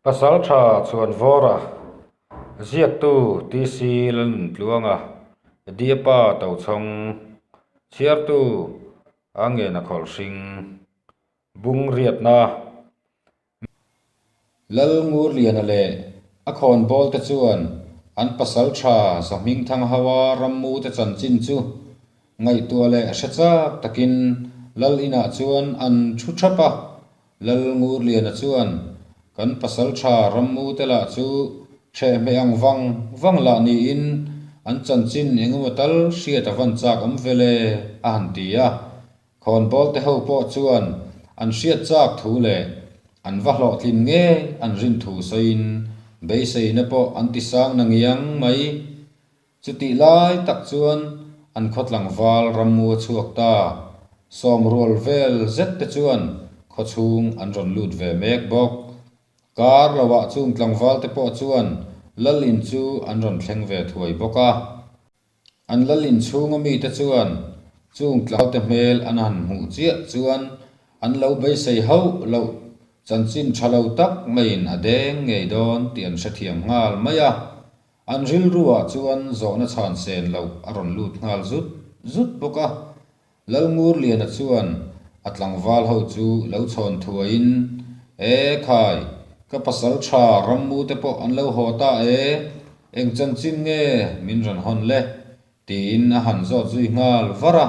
Pasaltha Chhuanvawra, Ziaktu TC Lalnuntluanga, Diapa Tochhawng, Chhiartu A Ngena Khawlhring, Bung Riatna. Lalngurliana leh a khawnbawl te chuan an pasaltha Zahmingthang hoa rammu te chanchin chu ngaihtuah leh hre chak takin Lal inah chuan an thu thap a. Lalngurliana chuan kan pasaltha rammu te lah chu ṭhehhmeh ang vang vang lah niin an chanchin engemaw tal hriat a van chak awm vele a han ti a. Khawnbawl te ho pawh chuan an hriat chak thu leh an va hlawhtlin ngei an rin thu sawiin beiseina pawh an ti sang na ngiang mai. Chutih lai tak chuan an khaw tlangval rammu a chhuak ta. Sawmrual vel zet te chuan khaw chhung an rawn lut ve mek bawk. Kar loah chung tlangval te pawh chuan lal in chu an rawn thleng ve thuai bawk a. An lal inchhunga mite chuan chung tlaute hmel an han hmuh chiah chuan an lo beisei hauh loh chanchin tha lo tak maiin a deng ngei dawn tih an hrethiam nghal mai a. An rilruah chuan zawhna chhan sen loh a rawn lut nghal zut zut bawk a. Lalngurliana chuan a tlangval ho chu lo chhawn thuaiin, E khai, ka pasal tha rammu te pawh an lo haw ta e, eng chanchin nge min rawn hawn le? tiin a han zawt zui nghal var a.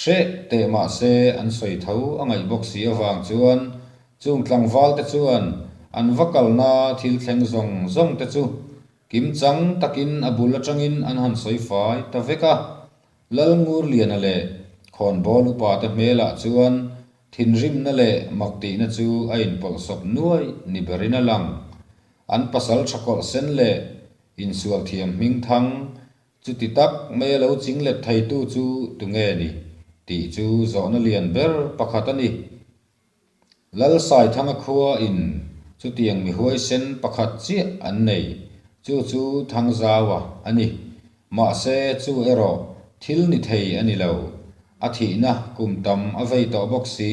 Hreh teh mahse an sawi tho a ngaih bawk si avang chuan chung tlangval te chuan an va kalna thil thleng zawng zawng te chu kimchang takin a bul atangin an han sawi fai ta vek a. Lalngurliana leh Khawnbawl upate hmelah chuan thinrimna leh maktihna chu a inpawlhsawp nuai ni berin a lang. An pasal tha kawlh sen leh insual thiam hming thang chuti tak mai a lo ching let theitu chu tunge ni tih chu zawhna lian ber pakhat a ni. Lalsaithanga khua in chutiang mi huaisen pakhat chiah an nei, chu chu Thangzaua a ni. Mahse chu erawh thil ni thei a ni lo. A thihna kum tam a vei tawh bawk si.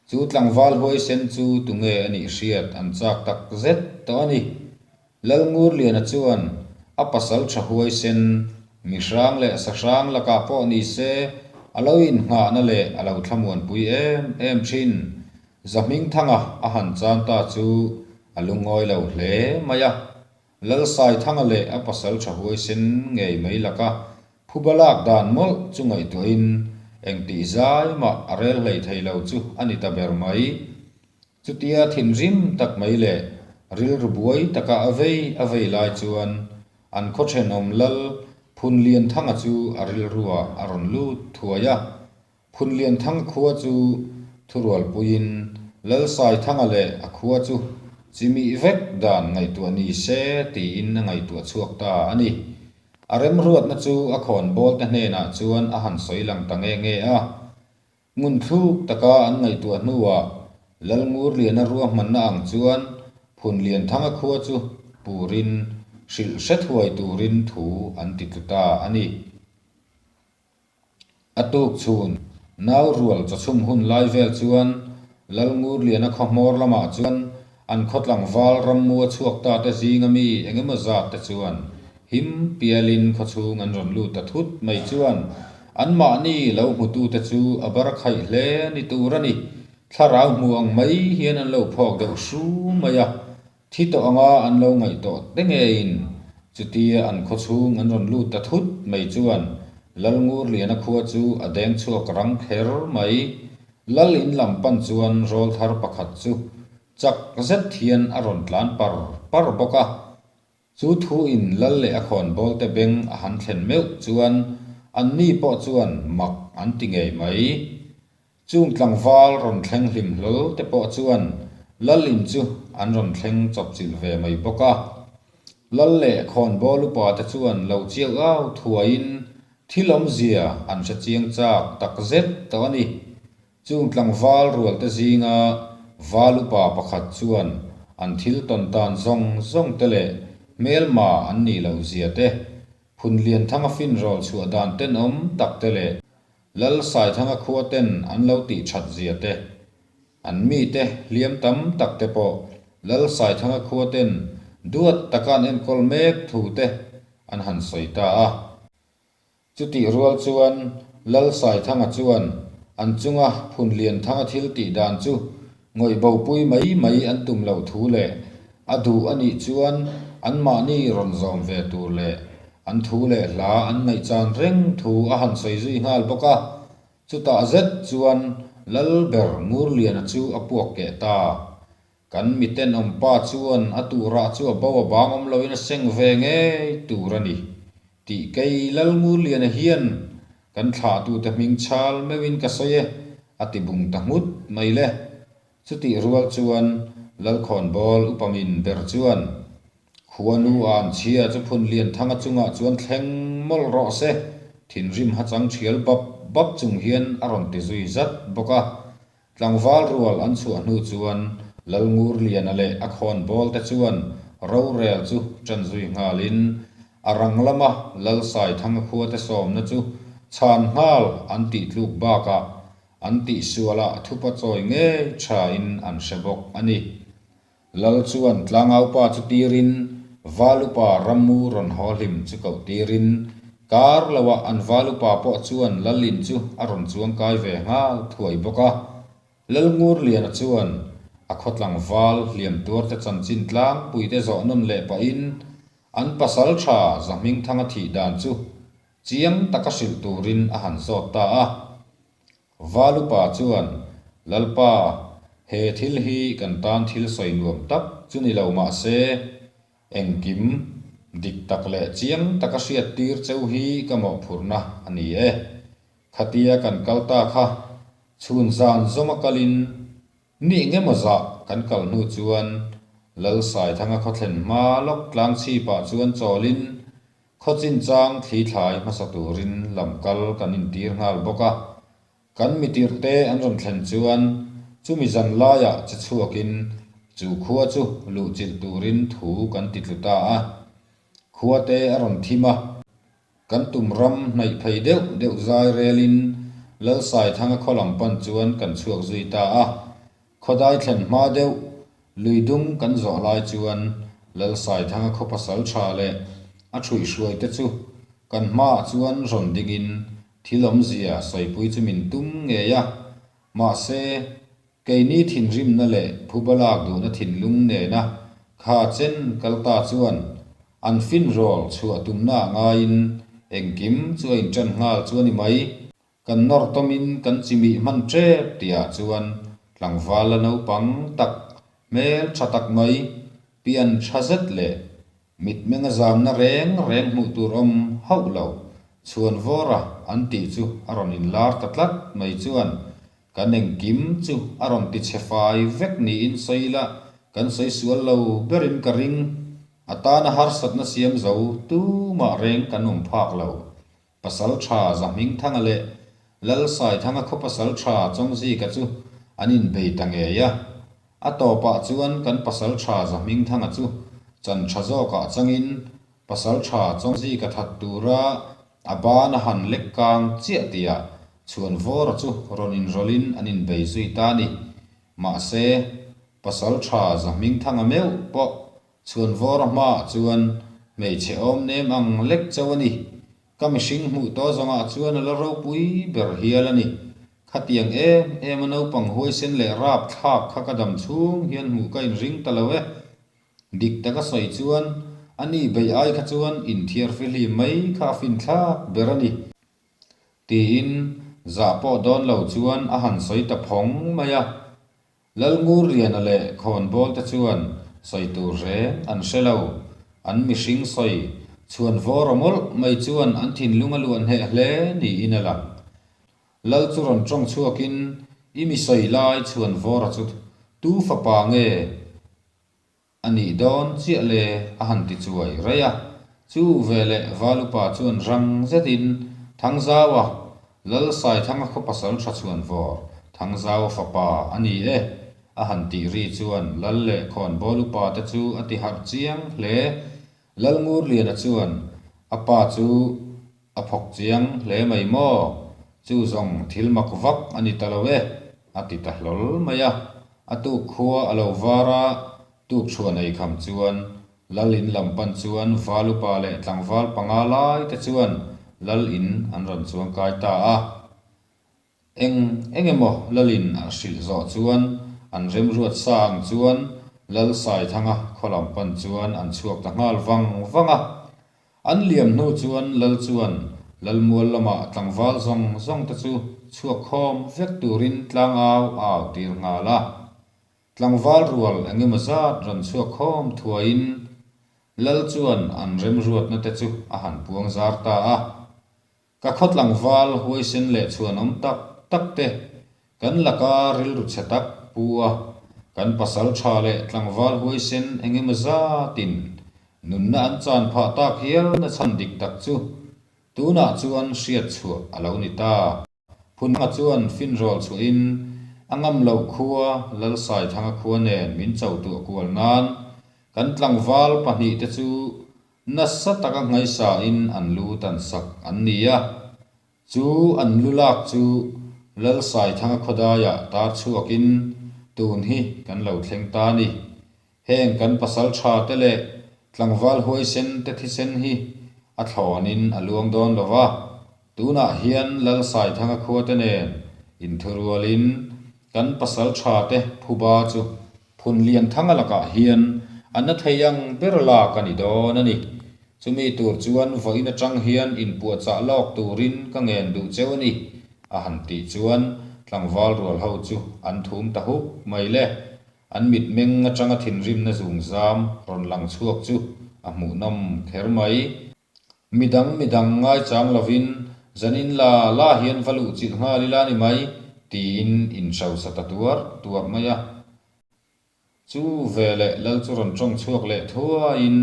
Chu tlangval huaisen chu tunge a nih hriat an chak tak zet tawh a ni. Lalngurliana chuan a pasal tha huaisen, mi hrang leh sa hrang lakah pawh ni se a lo inngahna leh a lo thlamuanpui em em thin. Zahmingthanga a han chan ta chu a lungawi lo hle mai a. Lalsaithanga leh a pasal tha huaisen ngei mai laka phuba lak dan mawlh chu ngaihtuahin engtih zai mah a rel hlei thei lo chu a ni ta ber mai. Chutia thinrim tak mai leh rilru buai taka a vei a vei lai chuan an khaw thenawm lal Phunlianthanga chu a rilruah a rawn lut thuai a. Phunlianthanga khua chu thurualpuiin Lalsaithanga leh a khua chu chimih vek dan ngaihtuah ni se tiin a ngaihtuah chhuak ta a ni. A remruatna chu a khawnbawl te hnenah chuan a han sawi lang ta nge nge a. Ngun thluk taka an ngaihtuah hnuah Lalngurliana ruahmanna ang chuan Phunlianthanga khua chu purin hrilh hre thuai turin thu an ti tlu ta a ni. A tuk chhun nau rual chawchhum hun lai vel chuan Lalngurliana khaw hmawr lamah chuan an khaw tlangval rammua chhuak ta te zinga mi engemaw zat te chuan Him pialin khawchhung an rawn lut ta thut mai chuan anmahni lo hmutute chu a bar khaih hle ni tur a ni. Thlarau hmu ang mai hian an lo phawk deuh hru mai a, thi tawh anga an lo ngaih tawh te ngeiin chutia an khawchhung an rawn lut ta thut mai chuan Lalngurliana khua chu a deng chhuak rang kher mai. Lal in lam pan chuan rawlthar pakhat chu chak zet hian a rawn tlan par par bawk a. Chu thu in lal leh a khawnbawl te beng a han thlen meuh chuan anni pawh chuan mak an ti ngei mai. Chung tlangval rawn thleng hlim hlawl te pawh chuan lal in chu an rawn thleng chawpchilh ve mai bawk a. Lal leh khawnbawl upa te chuan lo chiau au thuaiin thil awmzia an hre chiang chak tak zet tawh a ni. Chung tlangval rualte zinga val upa pakhat chuan an thil tawn dan zawng zawng te leh hmelma an nih loh zia te, Phunlianthanga finrawl chhuah dan tenawm tak te leh Lalsaithanga khua ten an lo tih that zia te, an mite hliam tam tak te pawh Lal Saithanga khua ten duat taka an enkawl mek thu te an han sawi ta a. Chutih rual chuan Lal Saithanga chuan an chunga Phunlianthanga thil tih dan chu ngawih bopui mai mai an tum loh thu leh a duh a nih chuan anmahni rawn zawm ve tur leh an thu leh hla an ngaihchan reng thu a han sawi zui nghal bawk a. Chutah zet chuan Lal ber Ngurliana chu a puak keh ta. Kan mitenawm pa chuan a turah chu a bo a bang awm loin a seng ve ngei tur a ni tih kei Lalngurliana hian kan thlahtute hming chhal meuhin ka sawi e a ti bung ta nghut mai le. Chutih rual chuan Lalkhawnbawl upamin ber chuan Khuanu an chhia chu Phunlianthanga chungah chuan thleng mawlh rawh se, thinrim hachang thial bap bap chung hian a rawn ti zui zat bawk a. Tlangval rual an chhuah hnu chuan Lalngurliana leh a khawnbawl te chuan rorel chu ṭan zui nghalin a rang lama Lalsaithanga khuate sawmna chu chhan nghal an tih tluk bakah an tihsualah thupa chawi ngei ṭhain an hre bawk a ni. Lal chuan tlangaupa chu tirin Valupa rammu rawn haw hlim chu koh tirin kar loah an Valupa pawh chuan Lalin chu a rawn chuang kai ve nghal thuai bawk a. Lal Ngurliana chuan a khawtlangval hliam tuarte chanchin tlangpuite zawh nawn leh pahin an pasaltha Zahmingthanga thih dan chu chiang taka hrilh turin a han zawt ta a. Valupa chuan, Lalpa, he thil hi kan tan thil sawi nuam tak chu ni lo mah se, engkim dik tak leh chiang taka hriat tir cheu hi ka mawhphurhna a ni e. Khatia kan kal ta kha chhun zan zawma kalin ni engemaw zah kan kal hnu chuan Lalsaithanga khawthlen hma lawk tlang chhipah chuan chawlin Khaw chinchang thli thlai hmasa turin lam kal kan intir nghal bawk a, kan mitirhte an rawn thlen chuan chumi zan laiah che chhuakin chu khua chu luhchilh turin thu kan ti tlu ta a. Khuate a rawn thim a, kan tum ram hnaih phei deuh deuh zai relin Lalsaithanga khaw lam pan chuan kan chhuak zui ta a. Khawdai thlen hma deuh lui dung kan zawh lai chuan Lalsaithanga khaw pasal tha leh a ṭhuihhruai te chu kan hmaah chuan rawn dingin thil awmzia sawipui chu min tum ngei a. Mahse, keini thinrimna leh phuba lak duhna thinlung nena kha chen kal ta chuan an finrawl chhuah tumna ah ngaiin engkim chu a inṭan nghal chu a ni mai. Kan nawr tawmin kan chimih hman tep tihah chuan tlangval la naupang tak, hmel tha tak mai, pian tha zet leh mitmenga zamna reng reng hmuh tur awm hauh lo, chhuan vawra an tih chu a rawn inlar ta tlat mai chuan kan engkim chu a rawn ti chhe fai vek niin sawi ila kan sawi sual lo berin ka ring. A tana harsatna siam zo tumah reng kan awm phak lo. Pasal tha Zahmingthanga leh Lalsaithanga khaw pasal tha Chawngzika chu an inbei ta ngei a. A tawpah chuan kan pasal tha Zahmingthanga chu chan tha zawkah changin pasal tha Chawngzika that tura a ban a han lek kang chiah tihah Chhuanvawra chu rawn inrawlhin an inbei zui ta a ni. Mahse, pasal tha Zahmingthanga meuh pawh Chhuanvawra hmaah chuan hmeichhe awm nem ang lek chauh a ni. Ka mihring hmuh tawh zawngah chuan a la ropui ber hial a ni. Khatiang em em a naupang huaisen leh rap thlak kha ka dam chhung hian hmuh ka inring ta lo e. Dik taka sawi chuan a ni beih ai kha chuan inthiar fihlim mai kha a finthlak ber a ni. Tiin zah pawh dawn lo chuan a han sawi ta phawng mai a. Lalngurliana leh Khawnbawl te chuan sawi tur reng an hre lo. An mihring sawi chhuan vawr a mawlh mai chuan an thinlung a luah hneh hle niin a lang. Lal chu rawn tawng chhuakin i mi sawi lai chhuan vawra chu tu fapa nge? A nih dawn chiah le a han ti chuai raih a. Chu veleh Valupa chuan rang zetin Thangzaua, Lal Saithanga khaw pasal tha chhuan vawr, Thangzaua fapa a ni e a han tih ri chuan Lal leh Khawnbawl upa te chu a ti harh chiang hle. Lal Ngurliana chuan a pa chu A phawk chiang hle mai maw? Chu zawng thil mak vak a ni ta lo e, a ti ta hlawl mai a. A tuk khua a lo var a, Tukchhuan ei kham chuan Lal in lam pan chuan val upa leh tlangval panga lai te chuan Lal in an rawn chuang kai ta a. Eng eng emaw Lal in a hrilh zawh chuan an remruat sa ang chuan Lal Saithanga khaw lam pan chuan an chhuak ta nghal vang vang a. An liam hnu chuan Lal chuan Lalmual lamah tlangval zawng zawng te chu chhuak khawm vek turin tlangau a au tir nghal a. Tlangval rual eng emaw zat rawn chhuak khawm thuaiin Lal chuan an remruatna te chu a han puang zar ta a. Ka khaw tlangval huaisen leh chhuanawm tak tak te kan laka rilru chhe tak pu a, kan pasal tha leh tlangval huaisen eng emaw zatin nunna an chan phah tak hial na chhan dik tak chu tunah chuan hriat chhuah a lo ni ta. Phunhma chuan finrawl chhuahin a ngam loh khua Lalsaithanga khua nen min cho tuah kual nan kan tlangval pahnihte chu nasa taka ngaisain an lu tan sak an ni a. Chu an lu lak chu Lalsaithanga khawdaiah tar chhuakin tun hi kan lo thleng ta a ni. Heng kan pasal tha te leh tlangval huaisen te thisen hi a thlawnin a luang dawn lo va, tunah hian Lalsaithanga khua te nen inthurualin kan pasal tha te phuba chu Phunlianthanga lakah hian a na thei ang ber lak a ni dawn a ni. Chumi tur chuan vawiin atang hian inpuahchah lawk turin ka ngen duh cheu a ni, a han tih chuan tlangval rual ho chu an thum ta huk mai le. An mitmeng atanga thinrimna zungzam rawn lang chhuak chu a hmuhnawm kher mai. Midang midang ngaichang lovin zanin la la hian va luh chilh nghal ila ni mai tiin inhrosa ta tuar tuar mai a. Chu veleh lal chu rawn tawng chhuak leh thuaiin,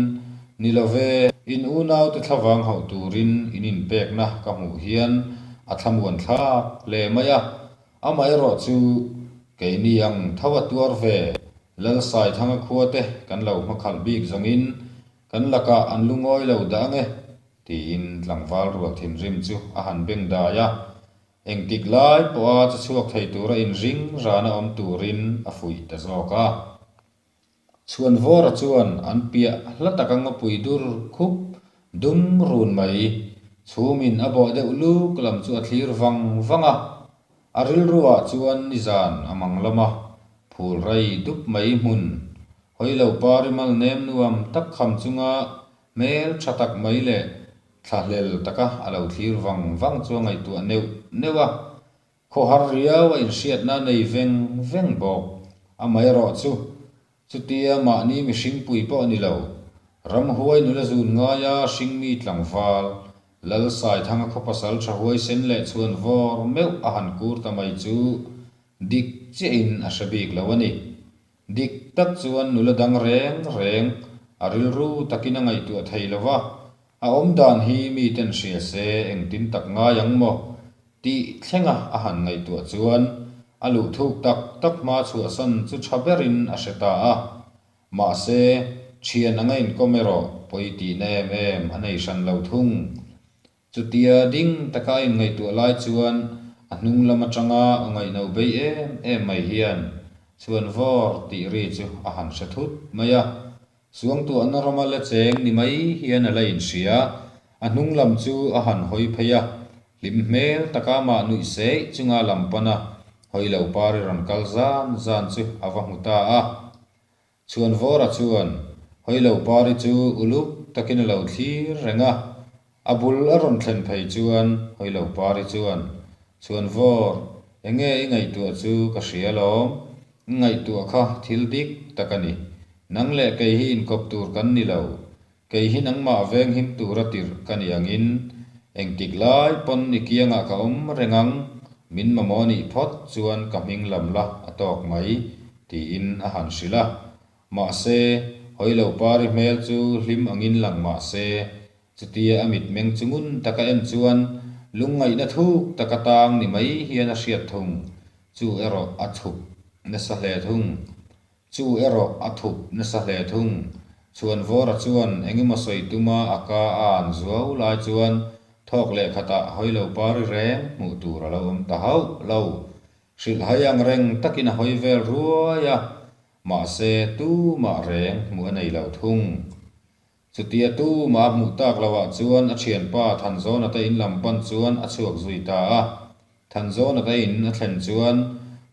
Ni love, in unaute thlavang hauh turin in inpekna ka hmuh hian a thlamuan thlak hle mai a. Amaherawh chu keini ang tho a tuar ve, Lalsaithanga khua te kan lo hmakhalh bik zawngin kan lakah an lungawi lo dah ange, tiin tlangval rual thinrim chu a han beng dai a. Engtik lai pawha che chhuak thei tura inring rana awm turin a fuih ta zawk a. Chhuanvawra chuan an piah hla taka ngawpui dur khup dum run mai. Chhumin a bawh deuh luk lam chu a thlir vang vang a. A rilruah chuan nizan a mang lama phul rei dup mai hmun hawi lo parimal nem nuam tak kham chunga hmel tha tak mai leh thlahlel taka a lo thlir vang vang chu a ngaihtuah neuh neuh a. Khawhar riau a inhriatna nei veng veng bawk. Amaherawh chu, chutia mahni mihring pui pawh ni lo, ramhuai nula zun ngaia hringmi tlangval, Lalsaithanga khaw pasal tha huaisen leh chhuan vawr meuh a han kur ta mai chu dik chiahin a hre bik lo a ni. Dik tak chuan nula dang reng reng a rilru takin a ngaihtuah thei lo va, a awmdan hi miten hria se engtin tak ngai ang maw? Tih thlenga a han ngaihtuah chuan a luh thuk tak tak hma chhuahsan chu tha berin a hre ta a. Mahse, thian anga inkawm erawh pawi tihna em em a nei hran lo thung. Chutia ding taka a inngaihtuah lai chuan a hnung lam atanga a ngaihno bei em em mai hian chhuan vawr tih ri chu a han hre thut mai a. Suangtuahna rama la cheng ni mai hian a la inhria. A hnung lam chu a han hawi phei a, hlim hmel taka mah nuih seih chunga lam pana hawi lo pari rawn kal zan zan chu a va hmu ta a. Chhuanvawra chuan hawi lo pari chu uluk takin a lo thlir reng a, a bul a rawn thlen phei chuan hawi lo pari chuan, Chhuanvawr, enge i ngaihtuah chu ka hria alawm, i ngaihtuah kha thil dik tak a ni. Nang leh kei hi inkawp tur kan ni lo. Kei hi nangmah veng him tura tirh ka ni angin, engtik lai pawn i kiangah ka awm reng ang, min mamawh nih phawt chuan ka hming lam la a tawk mai, tiin a han hrilh a. Mahse, Hawilo Pari hmel chu hlim angin lang mah se, chutia a mitmeng chu ngun taka en chuan lungngaihna thuk taka tang ni mai hian a hriat thung, chu erawh a chhup nasa hle thung. Chu erawh a thup nasa hle thung. Chhuanvawra chuan engemaw sawi tuma a ka a an zuau lai chuan thawk leh khatah hawi lo pari reng hmuh tur a lo awm ta hauh lo. Hrilhhai ang reng takin a hawi vel ruai a. Mahse, tumah reng hmuh a nei lo thung. Chutia tumah a hmuh tak loh ah chuan a thianpa Thanzawna te in lam pan chuan a chhuak zui ta a. Thanzawna te in a thlen chuan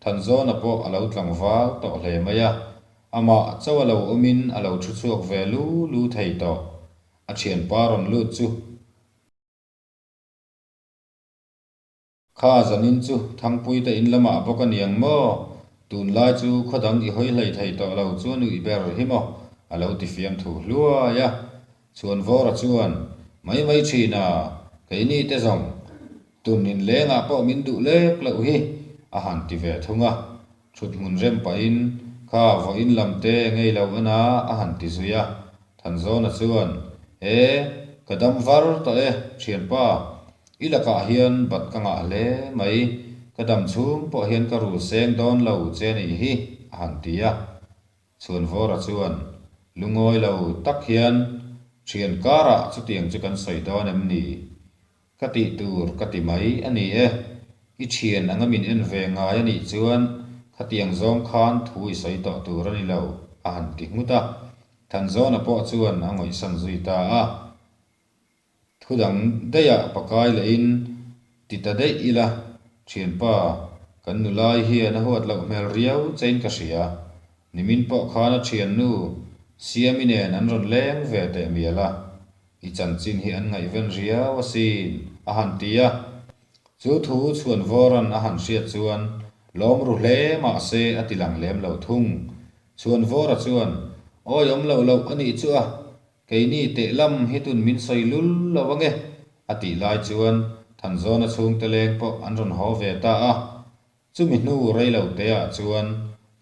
Thanzawna pawh a lo tlangval tawh hle mai a. Amah chauh a lo awmin a lo thu chhuak ve lu lu thei tawh. A thianpa rawn lut chu. Kha zanin chu Thangpuite in lamah bawk a niang maw? Tunlai chu khaw dang i hawi hlei thei tawh lo chu a nuih ber hi maw? a lo ti fiamthu hluai a. Chhuanvawra chuan, Mai mai thin a, keini te zawng tun inlengah pawh min duh lek loh hi, a han ti ve thung a. Thut hmun rem pahin, Kha vawiin lam te ngei lo a na, a han ti zui a. Thanzawna chuan, E, ka dam var tawh e, thianpa. I lakah hian bat ka ngah hle mai, ka dam chhung pawh hian ka rul seng dawn lo che nih hi, a han ti a. Chhuanvawra chuan, Lungawi lo tak hian thian karah chutiang chu kan sawi dawn em ni? Ka tih tur ka ti mai a ni e. I thian anga min en ve ngai a nih chuan khatiang zawng khan thu i sawi tawh tur a ni lo, a han ti nghut a. Thanzawna pawh chuan a ngawihsan zui ta a. Thu dang daihah pakai lehin ti ta daih ila, thianpa, kan nulai hian a huat loh hmel riau chein ka hria. Nimin pawh khan a thiannu Siami nen an rawn leng ve teh mial a, i chanchin hi an ngaihven riau asin, a han ti a. Chu thu Chhuanvawra'n a han hriat chuan lawm ru hle mah se a ti lang lem lo thung. Chhuanvawra chuan, Awi awm loh loh a nih chu a, Keini teh lam hi tun min sawi lul lo ange, a tih lai chuan Thanzawna chhungte leng pawh an rawn haw ve ta a. Chumi hnu rei lo teah chuan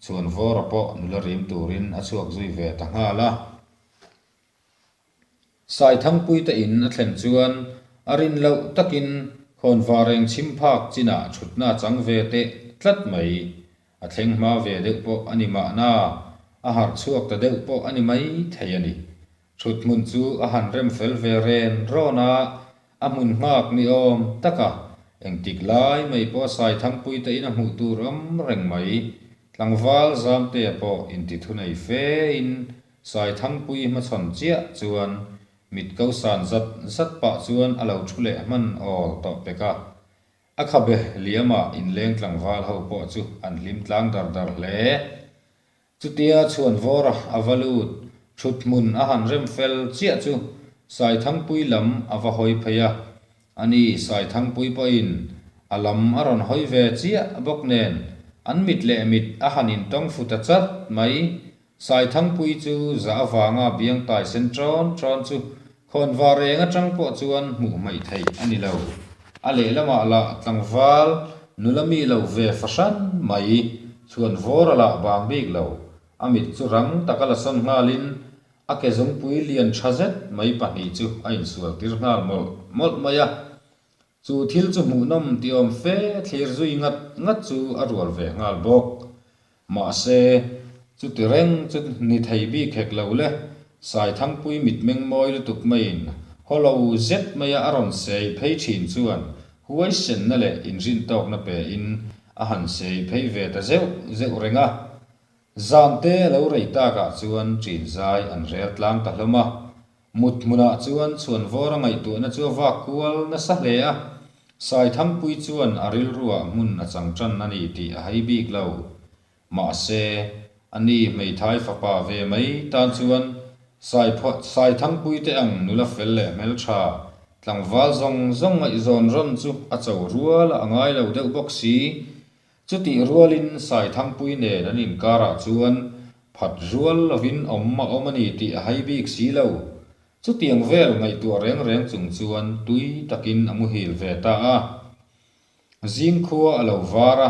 Chhuanvawra pawh nula rim turin a chhuak zui ve ta nghal a. Saithangpuite in a thlen chuan a rin loh takin khawnvar eng chhim phak chinah thutna a chang ve teh tlat mai. A thleng hma ve deuh pawh a ni mahna, a harh chhuak ta deuh pawh a ni mai thei a ni. Thut hmun chu a han rem fel ve ren rawn a, a hmun nghak ni awm tak a, engtik lai mai pawh Saithangpui te in a hmuh tur awm reng mai. Tlangval Zamtea pawh intithunei fe in Saithangpui hmachhawn chiah chuan mit ko san zat zat pah chuan a lo thu leh hman awl tawh pek a. A khabe liama inleng tlangval ho pawh chu an hlim tlang dar dar hle. Chutia Chhuanvawra a va lut, thut hmun a han rem fel chiah chu Saithangpui lam a va hawi phei a. Ani Saithangpui pawhin a lam a rawn hawi ve chiah bawk nen an mit leh mit a han intawng fu ta chat mai. Saithangpui chu za avanga biang tai sen ṭawn ṭawn chu khawnvar reng aṭang pawh chuan hmuh hmaih theih a ni lo. A lehlamah lah tlangval nula mi lo ve fahran mai chuan vawr a lah bang bik lo. A mit chu rang taka la sawn nghalin a ke zungpui lian ṭha zet mai pahnih chu a insual tir nghal mawlh mawlh mai a. Chu thil chu hmuhnawm ti awm fe thlir zui ngat ngat chu a rual ve nghal bawk. Mahse, chuti reng chu ni thei bik hek lo le, Saithangpui mitmeng mawi lutuk maiin hawlo zet maia a rawn sei phei thin chuan huaisenna leh inrintawkna pein a han sei phei ve ta zeuh zeuh reng a. Zante a lo rei takah chuan ṭin zai an rel tlang ta hlawm a. Mut hmunah chuan chhuanvawr a ngaihtuahna chu a vak kual nasa hle a, Saithangpui chuan a rilruah hmun a chang ṭan a ni tih a hai bik lo. Mahse, a ni hmeithai fapa ve mai tan chuan Saithangpui te ang nula fel leh hmelṭha tlangval zawng zawng ngaihzawn rawn chu a cho rual a ngai lo deuh bawk si. Chutih rualin Saithangpui nen an inkarah chuan phat rual lovin awm a awm a ni tih a hai bik si lo. Chutiang vel ngaihtuah reng reng chung chuan tui takin a muhil ve ta a. Zing khua a lo var a,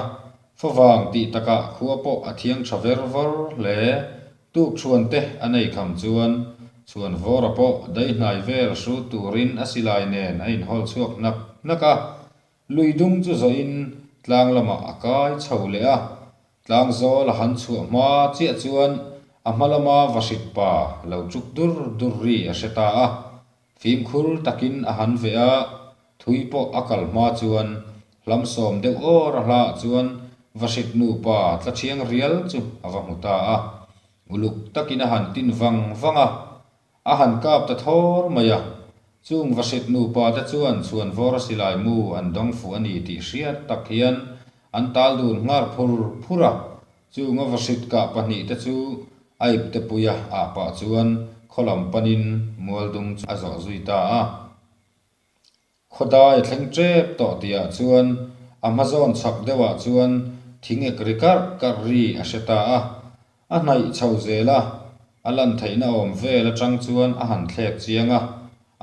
favang tih takah khua pawh a thiang tha ver vawr hle. Tukchhuan te a nei kham chuan Chhuanvawra pawh daihnai vel hrut turin a silai nen a inhawl chhuak hnak hnak a. Lui dung chu zawhin tlang lamah a kai chho leh a, tlang zawl a han chhuah hma chiah chuan a hma lama vahrit pa lo chuk dur dur ri a hre ta a, fimkhur takin a han veh a, thui pawh a kal hma chuan hlam sawm deuh awr a hlaah chuan vahrit nupa tla thiang rial chu a va hmu ta a. Uluk takin a han tin vang vang a, a han kap ta thawr mai a. Chung Vahrit nupa te chuan Chhuanvawra silai mu an dawng fuh a ni tih hriat tak hian an tal dun nghar phur phur a. Chunga Vahrit kah pahnihte chu a iptepuia ah pah chuan khaw lam panin Mualdung chu a zawh zui ta a. Khawdai a thleng tep tawh tihah chuan a hma zawn chhak deuhah chuan thing ek ri karh karh ri a hre ta a. A hnaih chho zel a, a lan theihna awm vel atang chuan a han thlek chiang a,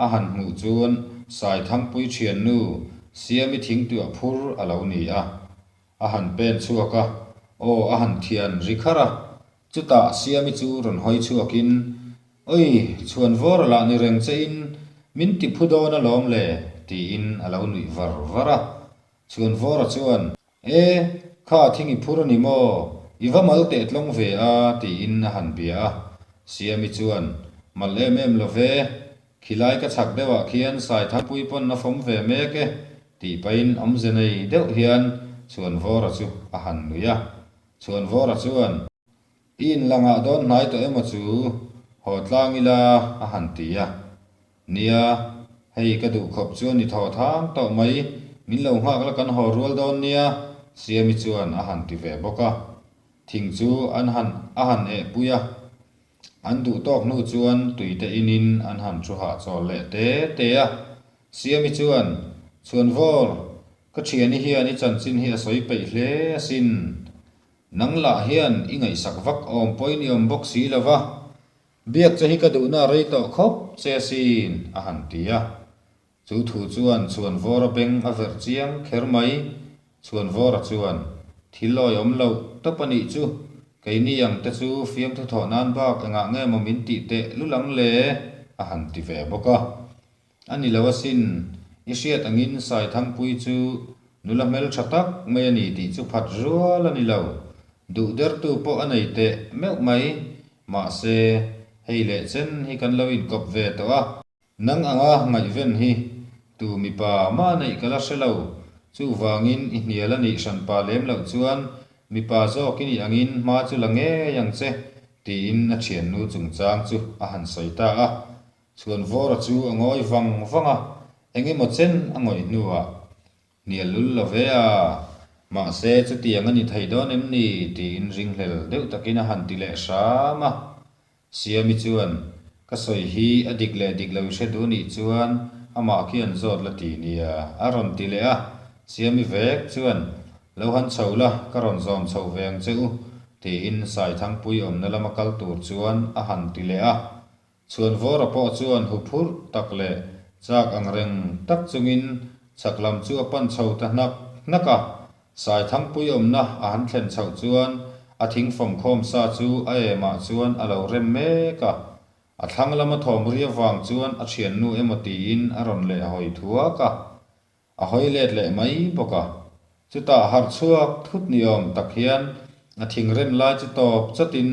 a han hmuh chuan Saithangpui thiannu Siami thingtuah phur a lo ni a. A han pen chhuak a, aw a han thian ri kharh a. Chutah Siami chu rawn hawi chhuakin, Oi, chhuanvawr a lah ni reng che in min ti phu dawn alawm le, tiin a lo nuih var var a. Chhuanvawra chuan, E, kha thing i phur a ni maw? I va mal teh tlawng ve a, tiin a han bia a. Siami chuan, Mal em em lo ve, khilai ka chhak deuhah khian Saithangpui pawn a fawm ve mek e, tih pahin awmze nei deuh hian Chhuanvawra chu a han nuih a. Chhuanvawra chuan. I inlangah dawn hnai tawh emaw chu haw tlang ila a han ti a. Nia, hei ka duh khawp chuan i thaw thang tawh mai, min lo nghak la kan haw rual dawn nia, Siami chuan a han ti ve bawk a. Thing chu an han a han eh pui a. An duh tawk hnu chuan tuite inin an han thu hahchawl leh te te a. Siami chuan, Chhuanvawr, ka thiani hian i chanchin hi a sawi peih hle asin. Nang lah hian i ngaihsak vak awm pawhin i awm bawk si lo va, biak che hi ka duhna a rei tawh khawp che asin, a han ti a. Chu thu chuan Chhuanvawra beng a verh chiang kher mai. Chhuanvawra chuan, Thil awi awm loh tawp a nih chu, keini ang te chu fiamthu thawh nan bak engah nge maw min tih teh lul ang le? a han ti ve bawk a. A ni lo asin, i hriat angin Saithangpui chu nula hmeltha tak mai a ni tih chu phat rual a ni lo. Duh dertu pawh a nei teh meuh mai. Mahse, hei leh chen hi kan lo inkawp ve tawh a. Nang anga ngaihven hi tu mipa mah neih ka la hre lo. Chuvangin i hnial a nih hranpa lem loh chuan mipa zawk i nih angin hma chu la ngei ang che, tiin a thiannu chungchang chu a han sawi ta a. Chhuanvawra chu a ngawi vang vang a, eng emaw chen a ngawih hnuah, Hnial lul lo ve a, mahse chutiang a ni thei dawn em ni? tiin ringhlel deuh takin a han ti leh hram a. Siami chuan, Ka sawi hi a dik leh dik lo i hre duh nih chuan amah khi an zawt la ti nia, a rawn ti leh a. Siami vek chuan, Lo han chho la, ka rawn zawm chho ve ang che u, tiin Saithangpui awmna lama kal tur chuan a han ti leh a. Chhuanvawra pawh chuan huphurh tak leh chak ang reng tak chungin chhak lam chu a pan chho ta hnak hnak a. Saithangpui awmna a han thlen chhoh chuan a thingfawm khawm sa chu a emah chuan a lo rem mek a. A thlang lama thawm ri avang chuan a thiannu emaw tiin a rawn leh hawi thuak a. A hawi let leh mai bawk a. Chutah harh chhuak thut ni awm tak hian a thingrem lai chu tawp chatin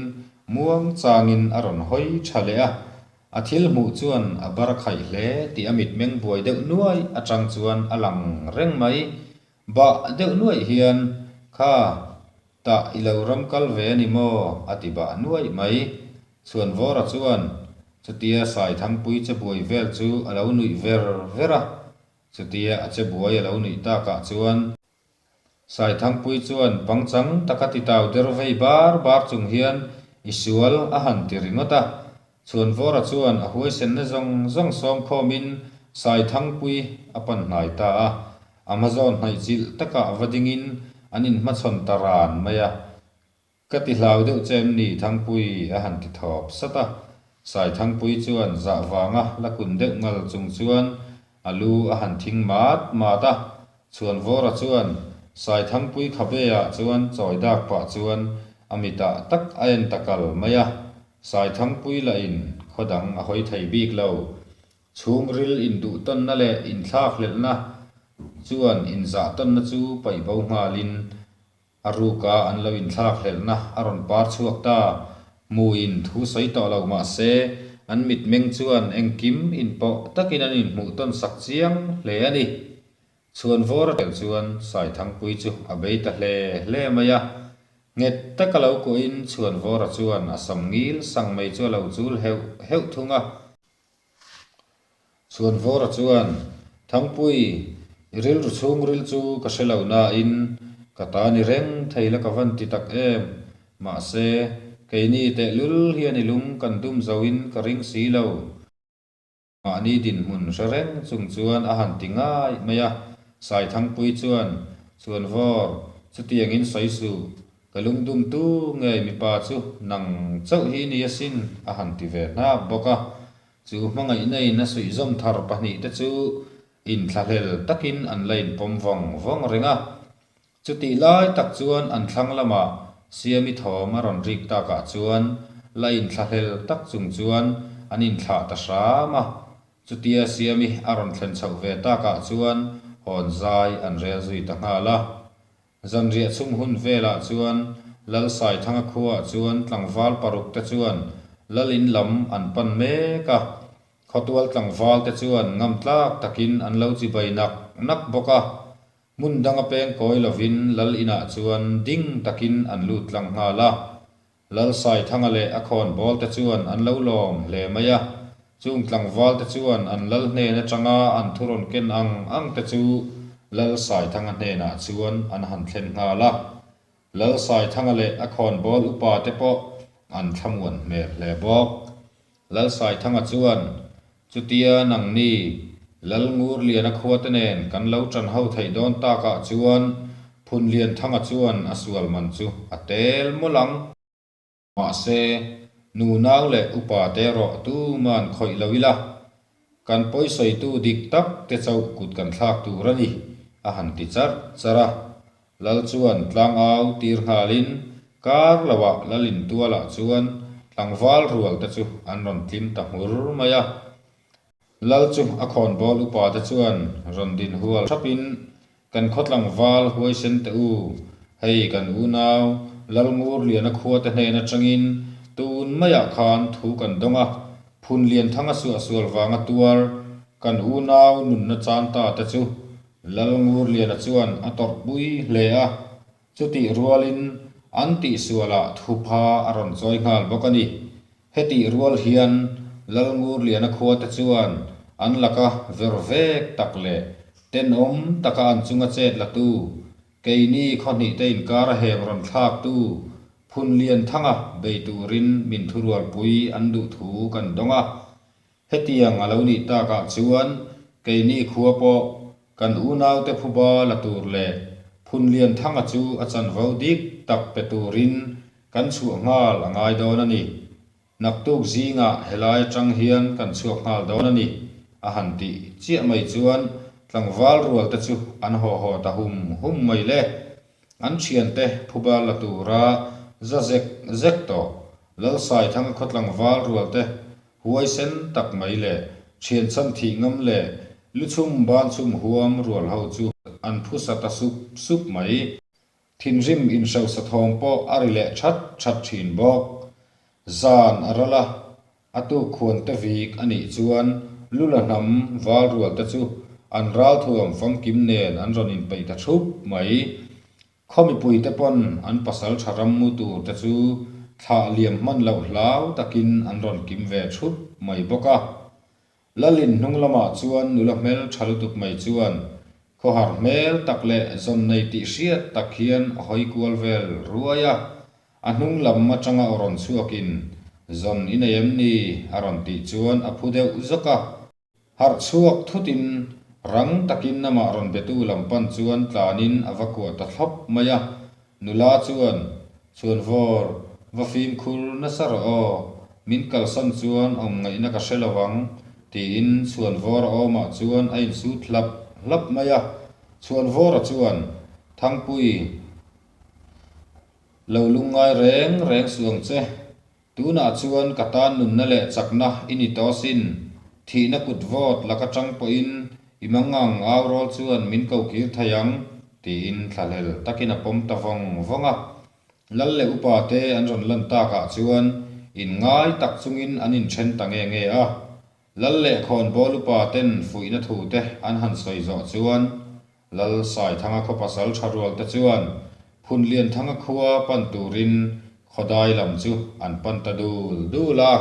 muang changin a rawn hawi tha leh a. A thil hmuh chuan a bar a khaih hle tih a mitmeng buai deuh nuai atang chuan a lang reng mai. Bah deuh nuaih hian, Kha, tah i lo ram kal ve a ni maw? a ti bah nuaih mai. Chhuanvawra chuan chutia Saithangpui che buai vel chu a lo nuih ver ver a. Chutia a che buai a lo nih takah chuan Saithangpui chuan pangchang taka titau der vei bar bar chung hian i sual a han ti ringawt a. Chhuanvawra chuan a huaisenna zawng zawng sawm khawmin Saithangpui a pan hnai ta a. A hmazawn hnaih chilh takah va dingin an inhmachhawn ta ran mai a. Ka ti hlau deuh che em ni Thangpui? a han ti thawp sat a. Saithangpui chuan zah vanga la kun deuh ngal chung chuan a lu a han thing mat mat a. Chhuanvawra chuan Saithangpui khabe ah chuan chawi dak pah chuan a mitah tak a en ta kal mai a. Saithangpui lah in khaw dang a hawi thei bik lo. Chhungril induhtawnna leh inthlakhlelhna chuan inzahtawnna chu paih bo nghalin A ruka an lo inthlak hlelhna a rawn par chhuak ta. Hmuin thu sawi tawh lo mah se, an mitmeng chuan engkim inpawh takin an inhmuh tawn sak chiang hle a ni. Chhuanvawr a tel chuan Saithangpui chu a bei ta hle hle mai a. Nghet taka lo kuahin Chhuanvawra chuan a sam ngil sang mai chu a lo chul heuh heuh thung a. Chhuanvawra chuan, Thangpui, i rilru chhungril chu ka hre lo nain ka ta ni reng thei la ka van ti tak em. Mahse, keini tehlul hian i lung kan dum zoin ka ring si lo. Mahni dinhmun hre reng chung chuan a han ti ngai mai a, Saithangpui chuan, Chhuanvawr, chutiangin sawi suh, ka lungdumtu ngei mipa chu nang chauh hi ni asin, a han ti ve hnap bawk a. Chu hmangaihna in a suihzawm thar pahnihte chu inthlahlel takin an la inpawm vawng vawng reng a. Chutih lai tak chuan an thlang lamah Siami thawm a rawn rik takah chuan la inthlahlel tak chung chuan an inthlah ta hram a. Chutia Siami a rawn thlen chhoh ve takah chuan hawn zai an rel zui ta nghal a. Zanriah chhung hun velah chuan Lal Saithanga khuaah chuan tlangval paruk te chuan Lal in lam an pan mek a. Khawtual tlangval te chuan ngam tlak takin an lo chibai nak nak bawk a. Hmun danga peng kawi lovin Lal inah chuan ding takin an lut tlang nghal a. Lal Saithanga leh a khawnbawl te chuan an lo lawm hle mai a. Chung tlangval te chuan an Lal hnen atanga an thu rawn ken ang ang te chu Lal Saithanga hnenah chuan an han thlen nghal a. Lal Saithanga leh a khawnbawl upa te pawh an thlamuan hmel hle bawk. Lal Saithanga chuan, Chutia nangni, Lal Ngurliana khuate nen kan lo ṭan ho theih dawn takah chuan Phunlianthanga chuan a sual man chu a tel mawlh ang. Mahse, nunau leh upa te erawh tuman khawih lo ila, kan pawisawitu dik tak te chauh kut kan thlak tur a ni, a han ti charh charh a. Lal chuan tlangau tir nghalin kar loah Lal intualah chuan tlangval rual te chu an rawn tlim ta hmur mai a. Lal chu a khawnbawl upa te chuan rawn din hual thapin kan khaw tlangval huaisen teh u, hei kan unau Lal Ngurliana khua te hnen atangin tun maiah khan thu kan dawng a, Phunlianthanga suahsual vanga tuar kan unau nunna chan ta te chu Lal Ngurliana chuan a tawrhpui hle a, chutih rualin an tihsualah thupha a rawn chawi nghal bawk a ni. Hetih rual hian Lal Ngurliana khuate chuan an laka ver vek tak leh tenawm taka an chunga chet latu, keini khawhnihte inkara hem rawn thlaktu Phunlianthanga bei turin min thurualpui an duh thu kan dawng a. Hetiang a lo nih takah chuan keini khua pawh kan unaute phuba la tur leh Phunlianthanga chu a chanvo dik tak pe turin kan chhuah nghal a ngai dawn a ni. Naktuk zingah helai atang hian kan chhuak nghal dawn a ni, a han tih chiah mai chuan tlangval rual te chu an haw haw ta hum hum mai le. An thiante phuba la tura za zek zek tawh Lalsaithanga khaw tlangval rual te Huaisen tak mai leh thian chhan thih ngam leh lu chhum ban chhum huam rual ho chu an phusa ta sup sup mai. Thinrim inhrosa thawm pawh a ri leh that that thin bawk. Zan a ral a, a tuk khuan te vik a nih chuan lu la hnam val rual te chu an ralthuam famkim nen an rawn inpeih ta thup mai. Khaw mipuite pawn an pasal tha ram mu tur te chu thlah liam hman loh hlau takin an rawn kim ve thup mai bawk a. Lalin hnung lamah chuan nula hmel tha lutuk mai chuan khawhar hmel tak leh zawn nei tih hriat tak hian a hawi kual vel ruai a. A hnung lam atanga aw rawn chhuakin, Zawn i nei em ni? a rawn tih chuan a phu deuh zawk a. Harh chhuak thutin rang takin amah rawn betu lam pan chuan tlanin a va kuah ta thlawp mai a. Nula chuan, Chhuanvawr, va fimkhur nasa rawh aw, min kalsan chuan awm ngaihna ka hre lo ang, tiin Chhuanvawra awmah chuan a insut hlap hlap mai a. Chhuanvawra chuan, Thangpui, lo lungngai reng reng suh ang che. Tunah chuan ka tan nunna leh chakna i ni tawh sin, thihna kut vawt laka tang pawhin i mangang au rawl chuan min ko kir thei ang, tiin thlahlel takin a pawm ta vawng vawng a. Lal leh upa te an rawn lan takah chuan inngai tak chungin an inthen ta nge nge a. Lal leh khawnbawl upa ten fuihna thu te an han sawi zawh chuan Lal Saithanga khaw pasal tha rual te chuan. Phunlianthanga khua pan turin khawdai lam chu an pan ta dul dul a.